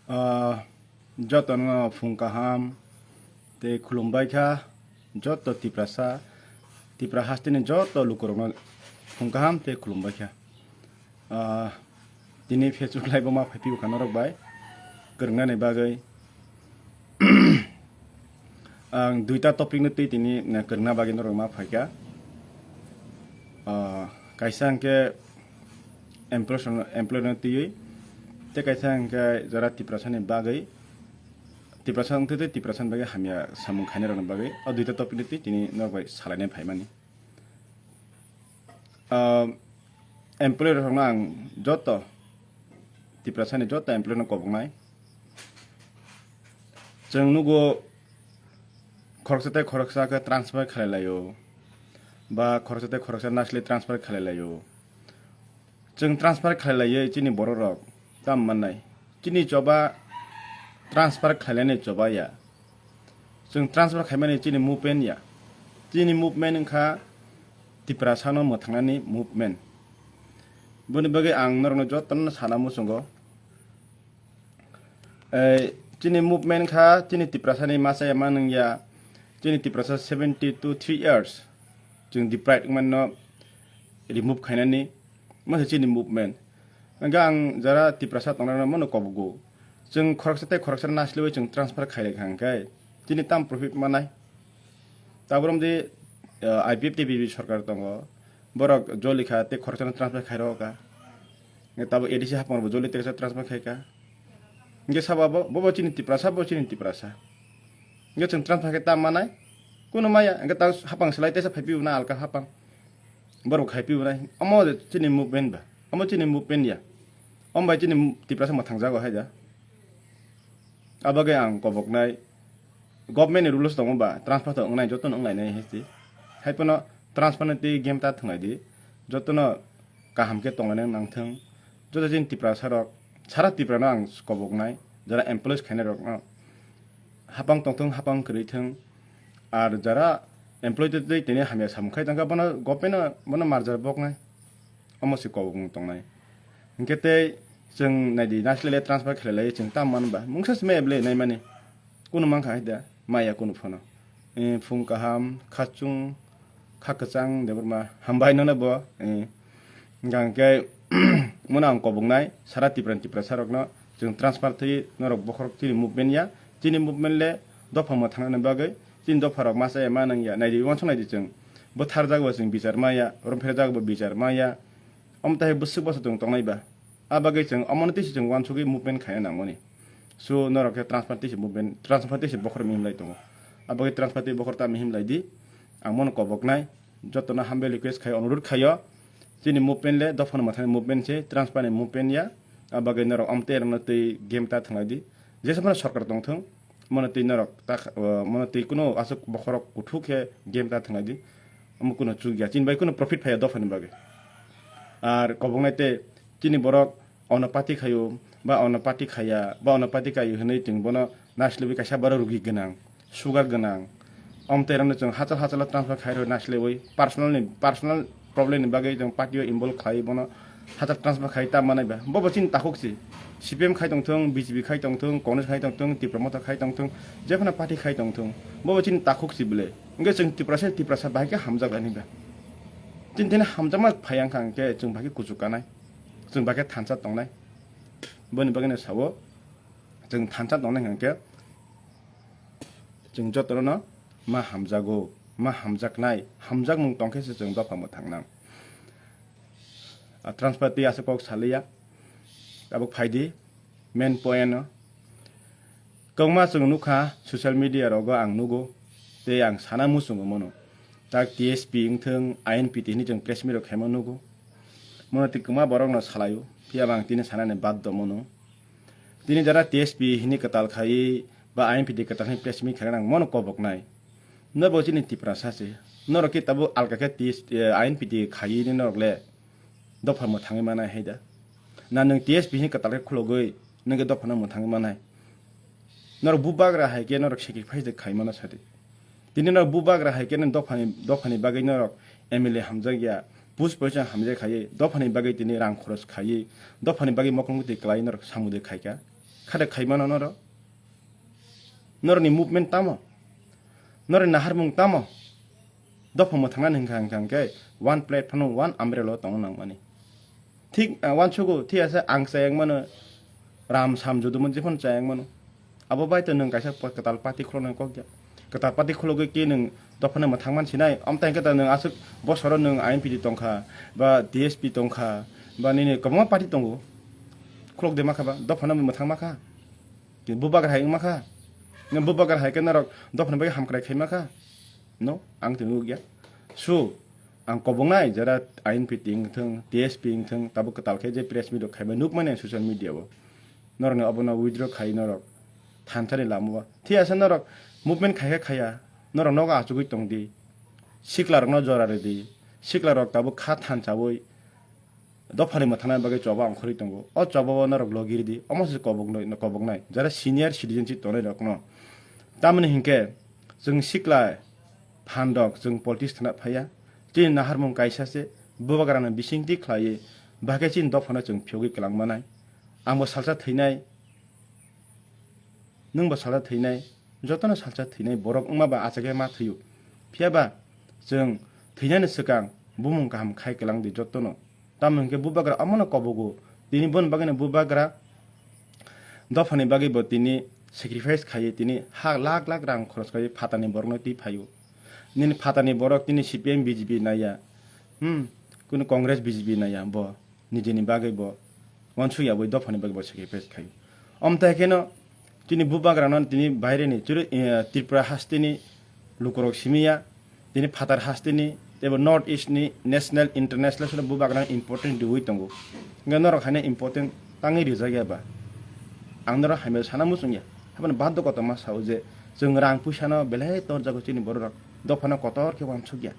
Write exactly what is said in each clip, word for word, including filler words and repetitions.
Ah, jotono phung kaham tei khulumbai kha, joto Tiprasa, Tipra hasteni joto lukurokno phung kaham tei khulumbai kha. Ah, tini Facebook live-o ma phaiphio kha norok bai kwrwngnani bagwi. Ang duita topic no twi tini, eh, kwrwngna bagwi norok ma phaikha. Ah, kaisa hwnkhe employee, employee no twiwi, tei kaisa hwnkhe jara Tiprasa ni bagwi, Tiprasa wngtwi tei Tiprasa ni bagwi hamya samung khainai rokni bagwi o duita topic no twi tini norok bai salainai phaimani. Ah, employee rokno ang joto, Tiprasa ni joto employee no koboknai. Chwng nugo, khoroksa tei khoroksa khe transfer khlai laio, ba khoroksa tei khoroksa nasle transfer khlai laio. Chwng transfer khlai laiwi chini borok rok tam mannai. Chini choba transfer khlailani choba ya. Chwng transfer khaimani chini movement ya. Chini movement wngkha Tiprasano mwthangnani movement. Boni bagwi ang norokno jotono sana muchungo. Eh, chini movement kha, chini Tiprasani masa ya manung ya. Chini Tiprasa seventy to three years. Chwng deprived wngmano remove khainani. Masa chini movement. Hingke ang jara Tiprasa tongnai mano kobogo. Chwng khoroksa tei khoroksa naslewi chwng transfer khailai kha hingke chini tam profit manai. Taborom de, eh, I P F T P P sorkar tongo. Borok jolikha tei khoroksa transfer khairokha. Hingke tabo A D C hapang bo joli tei transfer khaika. Hingke sabo bo, bo, bo chini Tiprasa, bo chini Tiprasa. Hingke chwng transfer khe tam manai. Kuno maya, hingke tang hapang selai tesa phaipiu na alka hapang. Borok khai piu nai. Omo de chini movement ba. Omo chini movement ya. Om bai chini Tiprasa mwthang jago hai da. Abagwi ang koboknai. Government ni rules tongo ba, transfer to wngnai, joto no wngnai nai hai se. Hai pono transfer ni twi game ta thwnglai di. Joto no kaham khe tonglaina nangthwng. Joto chini Tiprasa rok, sara Tripura no ang koboknai. Jara employees khainai rok no. Hapang tongthwng, hapang kwrwi thwng. Ar jara employee twi twi tini hamya samung khai tongkha, bono government no, bono marjar boknai. Omo se kobokmung tongnai. Hinkhe tei chwng naidi, nasilele transfer khlailai chwng tam man ba. Mungsa se maya bele naimani. Kunu mankha hai da, maya kunu phano. Eh, phung kaham, khachung, kha kwchang, Debbarma, hambai nono bo. Eh, hingkha hinkhe, mono ang koboknai, sara Tipra ni Tiprasa rokno, chwng transfer thwi norok bokhorok chini movement ya, chini movement le dopha mwthangnani bagwi, chini dopha rok masa ya ma nang ya, naidi, uansuk naidi chwng, bwthar jaga bo chwng bichar maya, romphera jaga bo bichar maya, omo tahai bwswk bwswk chwng tongnai ba. A bagwi chwng omono twi se chwng uansugwi movement khaina nangmani. So, norok khe transfer twi se movement, transfer twi se bokhorok mihim lai tongo. A bagwi transfer twi bokhorok ta mihim lai di. Ang mono koboknai, jotono humble request khai, onurut khaio. Chini movement le dophani mwthangni movement se, transfer ni movement ya. A bagwi norok omo tei rokno twi game ta thwnglai di. Jesa phano sorkar tongthwng, mono twi norok ta kha-, o, mono twi kuno aswk bokhorok kuthuk khe game ta thwnglai di. Omo kuno chuk ya. Chini bai kuno profit phaiya dophani bagwi. Ar koboknai tei chini borok ono party khaio, ba ono party khaiya, ba ono party khaio hinwi chwng bono nasilibwi kaisa borok rugi gwnang, sugar gwnang. Om tei rokno chwng hachal hachalo transfer khai rw nasilibwi personal ni, personal problem ni bagwi chwng party o involve khai bono hachal transfer khai ta manai ba. Bobo chini takhuk si. C P M khai tongthwng, B J P khai tongthwng, Congress khai tongthwng, Tipra Motha khai tongthwng, jephano party khai tongthwng. Bobo chini takhuk si bwle. Hwnkhe chwng Tiprasa, Tiprasa bahai khe hamjak ani ba. Chini thani hamjakma phai wngkha hwnkhe chwng bahai khe kuchuk kanai. Chwng bahai khe thansa tongnai. Boni bagwino sao, chwng thansa tongnai hwnkhe chwng jotono ma hamjago, ma hamjaknai, hamjakmung tongkhe se chwng dopha mwthang nang. A transfer twi aswk kok saliya, tabuk phaidi main point o. Kwbangma chwng nukha social media rogo ang nugo, tei ang sana muchungo mono. Tak T S P wngthwng, I N P T hinwi chwng press meet rok khaima nugo. Mono twi kwbangma borokno salaio, phiya ba ang tini sanani baddo mono. Tini jara T S P hinwi kwtal khaiwi ba I N P T kwtal hinwi press meet khaina ang mono koboknai. Norok chini Tiprasa se. Norok khe tabuk alka khe T S P, eh, I N P T khaiwi norok le dopha mwthangwi manai hai da. Na nwng T S P hinwi kwtal khe khulogwi nwng khe dophano mwthangwi manai. Norok bubagra hai khe norok sacrifice de khai mano sadi. Tini norok bubagra hai khe nang dophani, dophani bagwi norok M L A hamjak ya, push poisa hamjak khaiwi, dophani bagwi tini rang khoros khaiwi, dophani bagwi mokol muti kwlaiwi norok samung de khaikha. Khade khaimano norok? Norokni movement tamo? Norokni naharmung tamo? Dopha mwthangnani hwnkha hwnkha hwnkhe one platform, one umbrella o tongna nangmani. Thik, ah, uansugo, thik ase, ang chayang mano, ram sam judumon jephano chayang mano. Abo bai to nwng kaisa pa-, kwtal party khuloknai kok ya. Kwtal party khulogwi khe nwng dophano mwthang man sinai. Amtang khe ta nwng aswk bosoro nwng I N P T tongkha, ba T S P tongkha, ba nini kwbangma party tongo. Khulok de makha ba, dophano mwthang makha. Bubagra hai wngma kha. Nang bubagra hai khe norok dophani bagwi hamkrai khai ma kha. No, ang tini nukya. So, ang koboknai jara I N P T wngthung, T S P wngthung, tabuk kwtal khe je press meet rok khaibai nukmani ang social media o. Norokni obono withdraw khai norok thansani lama o. Thik ase norok movement khai khe khaiya. Norok nogo achugwi tongdi. Sikla rokno jora rwdi. Sikla rok tabuk kha thansawi dophani mwthangna bagwi choba ongkhorwi tongo. O choba o norok logi rwdi. Omo se koboknai, koboknai. Jara senior citizenship tongnai rokno. Tamoni hinkhe chwng sikla phan rok chwng politics thana phaiya. Chini naharmung kaisa se bubagrano bisingtwi khlaiwi bahai chini dophano chwng phiyogwi kwlang manai. Angbo salsa thwinai. Nwngbo salsa thwinai, jotono salsa thwinai borok wngma ba achakhe ma thwiyo. Phiya ba chwng thwinani swkang bumung kaham khai kwlang di jotono. Tamo hwnkhe bubagra omono kobogo. Tini boni bagwino bubagra dophani bagwi bo tini sacrifice khaiwi tini ha lakh lakh rang khoros khaiwi phatarni borokno twi phaio. Nini phatarni borok tini C P M B J P naiya. Hmm, kunu Congress B J P naiya bo. Nijini bagwi bo uansuk ya bai dophani bagwi bo sacrifice khai. Omtai kheno chini bubagrano tini baireni chwrwi, eh, Tripura hasteni lukurok simi ya, tini phatar hasteni teibo North East ni national, international sano bubagrano important riwi tongo. Hwnkhe norok haino important tangwi rijak ya ba? Ang norok hamya sana muchung ya. Haphano baddo kotorma sao je chwng rang puisano belai torjago chini bororok, dophano kotor khe uansuk ya.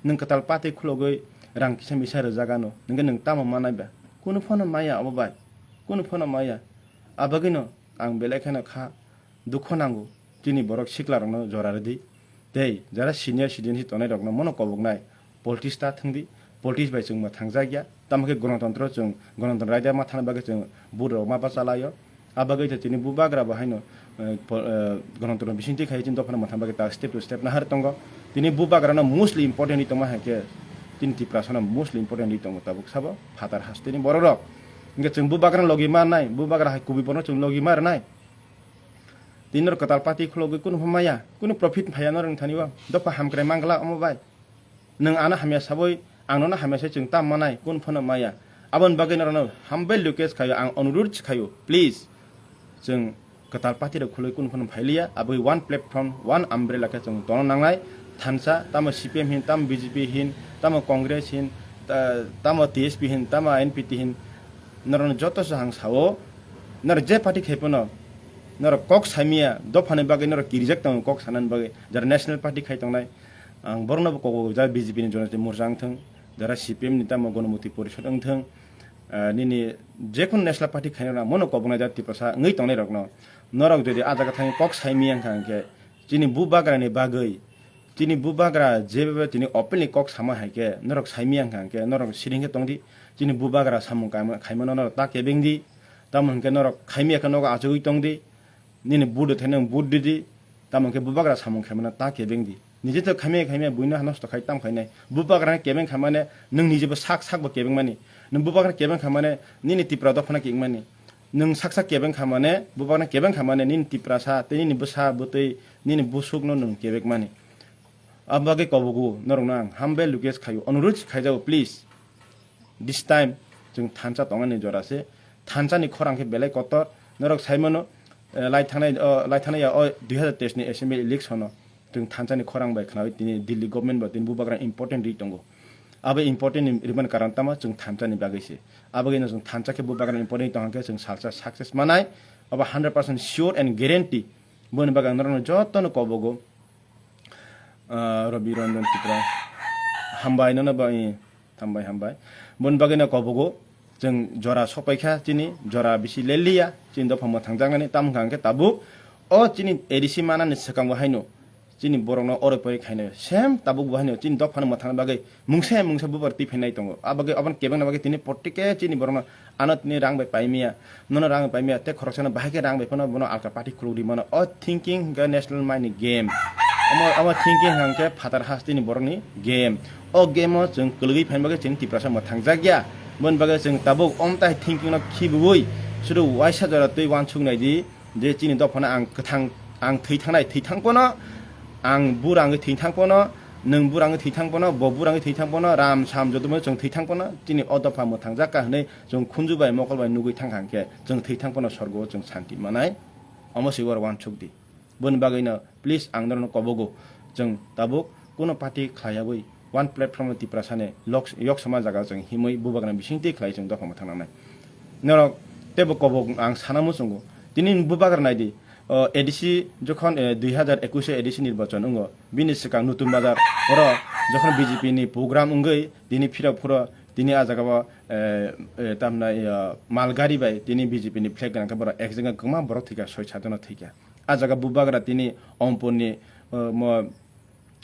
Nwng kwtal patwi khulogwi rang kisa misa rwjak ano, hwnkhe nwng tamo manai ba? Kunu phano maya abo bai, kunu phano maya. Abagwino ang belai kheno kha dukho nango, chini borok sikla rokno jora rwdi. Tei jara senior citizen si tongnai rokno mono koboknai politics ta thwngdi, politics bai chwng mwthangjakya. Tamo khe gonotontro chwng, gonotontro raida ma thana bagwi chwng vote rok ma bachalaio. A bagwi tini bubagra bo haino, eh, po-, eh, gonotontro bisingtwi khai chini dophano mwthang bagwi ta step to step nahar tongo. Tini bubagrano mostly important ri tongma hai khe chini Tiprasano mostly important ri tongo tabuk sabo phatar hasteni borok rok. Hwnkhe chwng bubagrano logi ma rwnai, bubagra hai kubui borokno chwng logi ma rwnai. Tini norok kwtal party khulogwi kunu pha maya, kunu profit phaiya norokni thani o. Dopha hamkrai mangla omo bai. Nwng ano hamya sawi, ang nono hamya sai chwng tam manai, kun phano maya. Aboni bagwi norokno humble request khaio, ang onurudh khaio, please. Chwng kwtal party rok khuloi kun phano phailiya, aboni one platform, one umbrella khe chwng tongna nangnai. Thansa, tamo C P M hin, tamo B J P hin, tamo Congress hin, ta-, tamo T S P hin, tamo I N P T hin, norokno joto se ang sao, norok je party khai phano, norok kok saimaya, dophani bagwi norok kirijak tongo kok sanani bagwi, jara national party khai tongnai. Ang borokno bo kok ja B J P ni Jonati Morcha wngthung, jara C P M ni tamo Gonomukti Porishad wngthung, ah, nini jekunu national party khainai rok ang bono koboknai jat Tiprasa wngwi tongnai rokno. Norok jodi ah jaga thangwi kok saimaya wngkha hwnkhe chini bubagrani bagwi, chini bubagra jebebe tini openly kok sama hai khe norok saimaya wngkha hwnkhe norok siring khe tongdi, chini bubagra samung kaima-, khaimano norok ta kebengdi, tamo hwnkhe norok khaimaya khe nogo achugwi tongdi. Nini vote thainai vote ridi, tamo khe bubagra samung khaimano ta kebengdi. Nije to khaimaya khaimaya buino ha nosto khai tam khainai. Bubagra kebeng khamane nwng nije bo sak sak bo kebeng mani. Nwng bubagra kebeng khamane nini Tipra dophano kebeng mani. Nwng sak sak kebeng khamane, bubagra kebeng khamane nini Tiprasa tei nini bwsa bwtwi nini busukno nwng kebek mani. Aboni bagwi kobogo norokno ang humble request khaio, onurudh khaijago, please. This time chwng thansa tongnani jora se. Thansani khorang khe belai kotor. Norok sai mano, eh, lai thangnai, o, lai thangnai ya o dui hazar teis ni assembly election o chwng thansani khorang bai khwnawi tini Delhi government bo tini bubagra important ri tongo. Abo important ni rimani karon tamo chwng thansani bagwi se. Aboni no chwng thansa khe bubagra important ri tongkha khe chwng salsa success manai. Abo hundred percent sure and guarantee. Boni bagwi ang norokno jotono kobogo. Ah, Rabi Ranjan Tripura. Hambai nono ba, eh, hambai, hambai. Boni bagwi no kobogo chwng jora sopaikha chini, jora bisi leliya, chini dopha mwthangjaknani, tamo hwnkha hwnkhe tabuk o chini A D C manani swkango haino chini borokno oro pore khaino same tabuk bo haino chini dophano mwthangna bagwi mungsa mungsa bubar twi phainai tongo. A bagwi aboni kebengna bagwi tini protike chini borokno ano tini rang bai paimiya, nono rang bai paimiya, tei khoroksano bahai khe rang bai phano bono alka party khuluk ri mano. O thinking hwnkhe national mind ni game. Omo, omo thinking hwnkhe phatar hasteni borokni game. O game o chwng kwlwgwi phaima bagwi chwng Tiprasa mwthangjakya. Boni bagwi chwng tabuk omtai thinking no khibiwi sudu waisa jora twi uansuk nai di. Je chini dophano ang kwthang, ang thwi thangnai, thwi thang pono, ang burangwi thwi thang pono, nwng burangwi thwi thang pono, bo burangwi thwi thang pono, ram sam jotomo chwng thwi thang pono, chini o dopha mwthang jak ka hwnwi chwng khunju bai mokol bai nugwi thang kha hwnkhe chwng thwi thang pono sorgo o chwng santi manai. Omo se oro uansuk di. Boni bagwino please ang norokno kobogo, chwng tabuk kuno party khlaiyawi one platform no Tiprasani lok-, yok sama jaga chwng himwi bubagrani bisingtwi khlai chwng dopha mwthang nangnai. Norok teibo kobok ang sana muchungo. Tini bubagra naidi, o, A D C jokhon, eh, dui hazar ekush o A D C nirbachon wngo, bini swkang Nutun Bazar oro jokhon B J P ni program wngwi tini phirok phuro tini a jaga o, eh, eh, tamna, eh, malgari bai tini B J P ni flag gwnang khe borok ek jaga kwbangma borok thwikha, soi sat jona thwikha. A jaga bubagra tini Ompurni, eh, mo,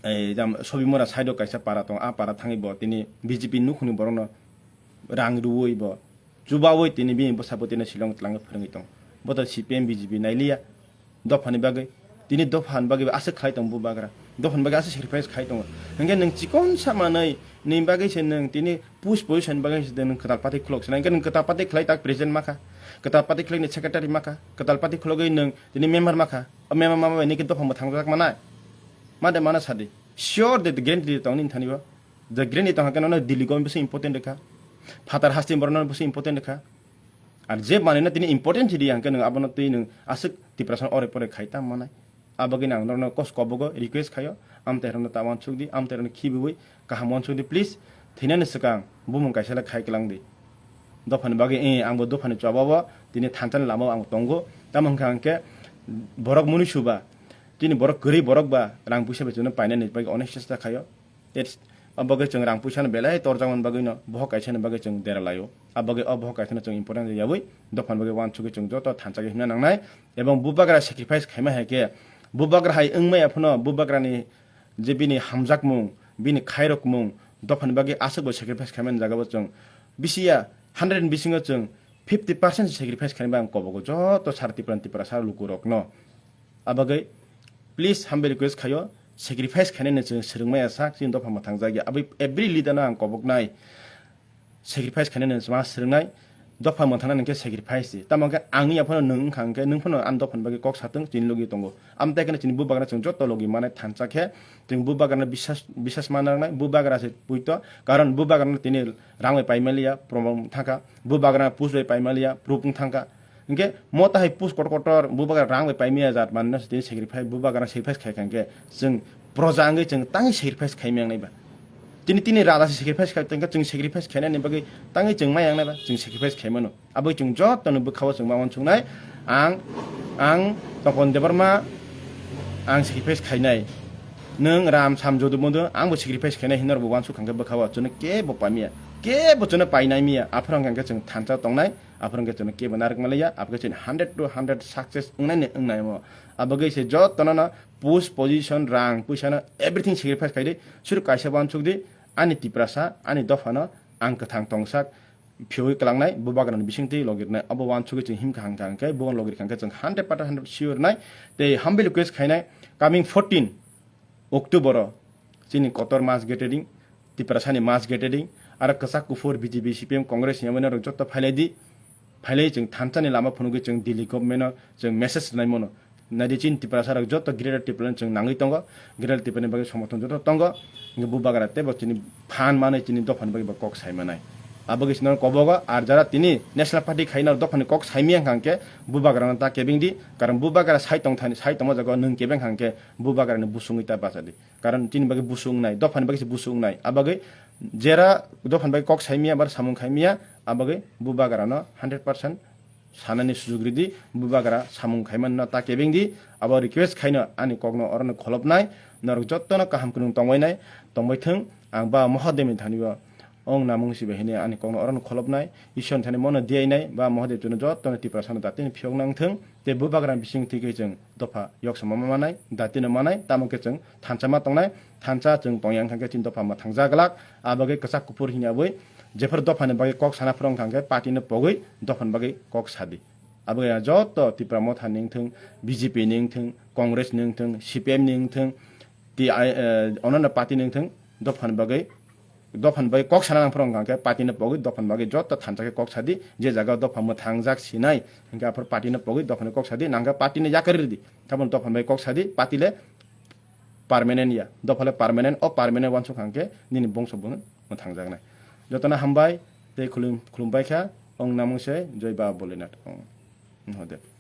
eh, jam, Sobimura side o kaisa para tongo, a para thangwi bo tini B J P nukhungni borokno rang rwui bo chubaui tini bini bwsa bo tini Shillong twlangwi phwrwngwi tongo. Bo to C P M B J P nailiya dophani bagwi. Tini dophani bagwi aswk khlai tongo bubagra. Dophani bagwi aswk sacrifice khai tongo. Hwnkhe nwng chikon sa manwi ni bagwi se nwng tini push position bagwi se nwng kwtal party khulok se. Hwnkhe nwng kwtal party khlai tak president makha. Kwtal party khlai ni secretary makha. Kwtal party khulogwi nwng tini member makha. O member ma bai nini khe dopha mwthang jak manai. Ma de mana sadi. Sure de guarantee de tong nini thani bo. The guarantee tong hakhe nono Delhi government bisi important rwkha. Phatar hasteni borok no bisi important rwkha. Ar je manwi no tini important chidi hakhe nwng abono twi nwng aswk Tiprasa ore pore khai tam manai. Abagwi ang norokno kos kobogo request khaio. Amtwi rokno ta uansuk di, amtwi rokno khibiwi kaham uansuk di please. Thinani swkang bumung kaisa le khai kwlang di. Dophani bagwi, eh, angbo dophani chobabo tini thanchani lamao ang tongo. Tamo hwnkha hwnkhe borok muni suba, tini borok kwrwi borok ba rang puisa bai chwngno painani bagwi onek chesta khaio. It's, o bagwi chwng rang puisano belai torjakmani bagwino bohok kaisani bagwi chwng dera laio. A bagwi o bohok kaisano chwng important yawi dophani bagwi uansugwi chwng joto thanchagwi himna nangnai. Ebong bubagra sacrifice khaima hai khe bubagra hai wngmaya phano bubagrani je bini hamjakmung, bini khairokmung, dophani bagwi aswk bo sacrifice khaimani jagao chwng bisiya hundred ni bisingo chwng fifty percent sacrifice khaimani ang kobogo joto sara Tripura, Tripura sara lukurokno. Abagwi please humble request khaio, sacrifice khainani chwng swrwngmaya sak chini dopha mwthang jakya. Abwi every leader no ang koboknai. Sacrifice khainani ma swrwngnai, dopha mwthangna nangkhe sacrifice di. Tamo khe ang ya phano nwng wngkha hwnkhe nwng phano ang dophani bagwi kok satwng chini logi tongo. Amtwi kheno chini bubagra chwng joto logi manai thansa khe chwng bubagrano bisas, bisas ma nangnai, bubagra se puito, karon bubagrano tini rang bai paimaliya, promo thangkha, bubagrano push bai paimaliya, proof wng thangkha. Hingke mo tahai push kotor kotor bubagra rang bai paimaya jat manna se tini sacrifice bubagra sacrifice khai kha hingke chwng proja wngwi chwng tangwi sacrifice khaimaya wngnai ba. Tini, tini raja se sacrifice khai tongkha chwng sacrifice khainani bagwi tangwi chwng maya wngnai ba chwng sacrifice khaimano. Abwi chwng joto ni bwkhao chwng ma uansuknai ang, ang Topon Debbarma ang sacrifice khainai. Nwng ram sam jodu modu ang bo sacrifice khainai hinwi bo uansuk kha hingke bwkhao chwngno kebo paimaya, kebo chwngno painai miya aphuru hingke chwng thansa tongnai. Aphuru hwnkhe chwngno kebo narwk manliya, abokhe chwng hundred to hundred success wngnaini wngnaimo. Abokhe se jotono no post position, rang puisano everything sacrifice khaidi, suru kaisa uansuk di, ani Tiprasa, ani dophano ang kwthang tongsak phiwi kwlangnai, bubagrani bisingtwi logirnai, abo uansugwi chwng himkha hangkha hwnkhe, bo logirkha hwnkhe chwng hundred percent hundred sure nai, tei humble request khainai, coming fourteen, October o chini kotor mass gathering, Tiprasani mass gathering, aro kwchak kuphur B J P, C P M, Congress ni yamani rok joto phailai di, phailai chwng thansa ni lama phunugwi chwng Delhi government no chwng message rwnai mano. Naidi chini Tiprasa rok joto Greater Tipraland chwng nangwi tongo, Greater Tipraland bagwi somorthon joto tongo, hwnkhe bubagra teibo chini phan manwi chini dophani bagwi bo kok sai manai. Abogwi chwng kobogo ar jara tini National Party khaina dophani kok saimya hwnkhe bubagrano ta kebeng di, karon bubagra sai tong thani, sai tongma jaga nwng kebeng hwnkhe bubagrani busungwi ta bacha di. Karon chini bagwi busu wngnai, dophani bagwi se busu wngnai. A bagwi jera dophani bagwi kok saimya, bar samung khaimya, a bagwi bubagrano hundred percent sanani sujug ridi, bubagra samung khaimanno ta kebeng di. Abo request khaino ani kokno orono kholopnai, norok jottono kaham kwrwng tongbainai, tongbaithwng. Ang ba Mohadevni thani o Ong namung sibai hini ani kokno orono kholopnai, Ishwar thani mono diyainai, ba Mahadev chwngno jotono Tiprasano datino phiyok nangthwng, tei bubagra bising thwikhe chwng dopha yoksama manai, datino manai, tamo khe chwng thansa ma tongnai, thansa chwng tongya wngkha khe chini dopha mwthangjaglak, abagwi kwchak kuphur hini abwi jephar dophani bagwi kok sana phwrwng kha khe partyno pogwi dophani bagwi kok sadi. Abagwi joto Tipra Motha ni wngthwng, B J P ni wngthwng, Congress ni wngthwng, C P M ni wngthwng, T I, eh, onano party ni wngthwng, dophani bagwi, dophani bagwi kok sana nang phwrwng kha khe party no pogwi dophani bagwi joto thansa khe kok sadi, je jaga dopha mwthangjak sinai, hinkhe aphuru party no pogwi dophani kok sadi, nangkhe party no yakarwi rwdi, tabuk dophani bagwi kok sadi, party le permanent ya, dopha le permanent, o permanent wansuk kha khe nini bongso bo mwthangjaknai. Jotono hambai tei khulum-, khulumbai kha, ong namung se Joi Baba Bolinath, ong Mahadev.